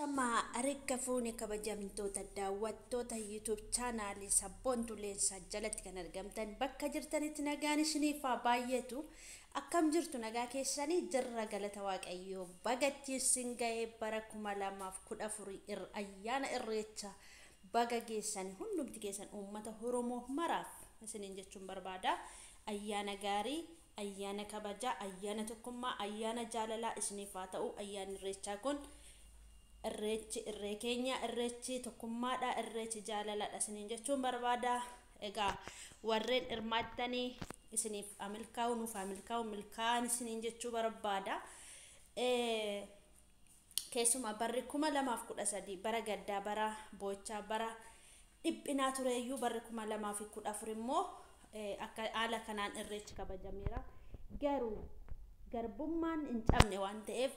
Shamaa harka fuune kabajamtoota daawwattoota YouTube chaanaalii Sabboontuu Leensaa jalatti kan argamtan bakka jirtanitti nagaan isiniif haa baay'atu. Akkam jirtu nagaa keessanii jirra galata Waaqayyoo bagatti isin ga'ee bara 2014 ayyaana Irreecha baga geessanii hundumti keessan uummata Oromoo maraaf isiniin jechuun barbaada. Ayyaana gaarii, ayyaana kabajaa, ayyaana tokkummaa, ayyaana jaalalaa isiniif haa ta'u. Ayyaanni Irreechaa kun Irreechi irree keenya, irreechi tokkummaadha, irreechi jaalalaadha isiniin jechuun barbaada. Egaa warreen hirmaattanii isiniif haa milkaa'u, nuuf haa milkaa'u, milkaa'an isiniin jechuu barbaada. Keessumaa barri 2013 bara gaddaa, bara boo'ichaa, bara dhiphinaa tureeyyuu barri 2014 immoo akka haala kanaan irreechi kabajameera. Garuu garbummaan hin cabne waan ta'eef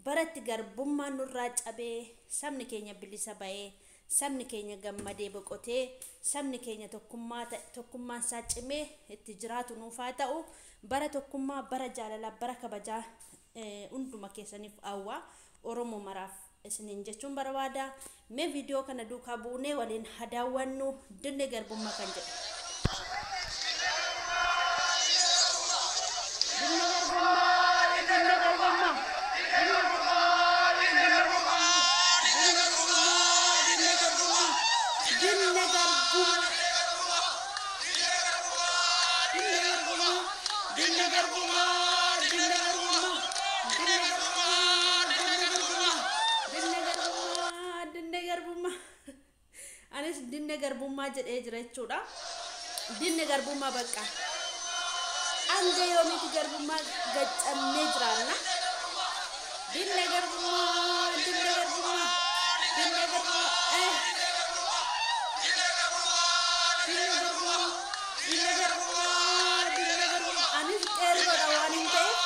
baratti garbummaan nurraa cabee sabni keenya bilisa ba'ee sabni keenya gammadee boqotee sabni keenya tokkummaan isaa cimee itti jiraatu nuuf haa ta'u. Bara tokkummaa, bara jaalalaa, bara kabajaa hunduma keessaniif hawwa Oromoo maraaf isiniin jechuun barbaada. Mee viidiyoo kana duukaa buunee waliin haa daawwannu dinne garbummaa kan jedhu. Dinne garbummaa, dinne garbummaa, dinne garbummaa, dinne garbummaa, dinne garbummaa, dinne garbummaa, dinne garbummaa, dinne garbummaa, dinne garbummaa, dinne garbummaa, dinne garbummaa, dinne garbummaa. Anis dinne garbummaa jedhee jira jechuudha. Dinne garbummaa bakka. Hanga yoomiitti garbummaa gaccabnee jiraanna? Dinne garbummaa, dinne garbummaa, dinne garbummaa, dinne garbummaa, dinne garbummaa, dinne garbummaa. Anis qeerroodha waan hin ta'eef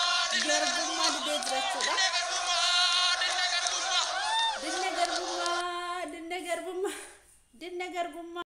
garbummaa didee jira jechuudha. Dinne garbummaa, dinne garbummaa, dinne garbummaa.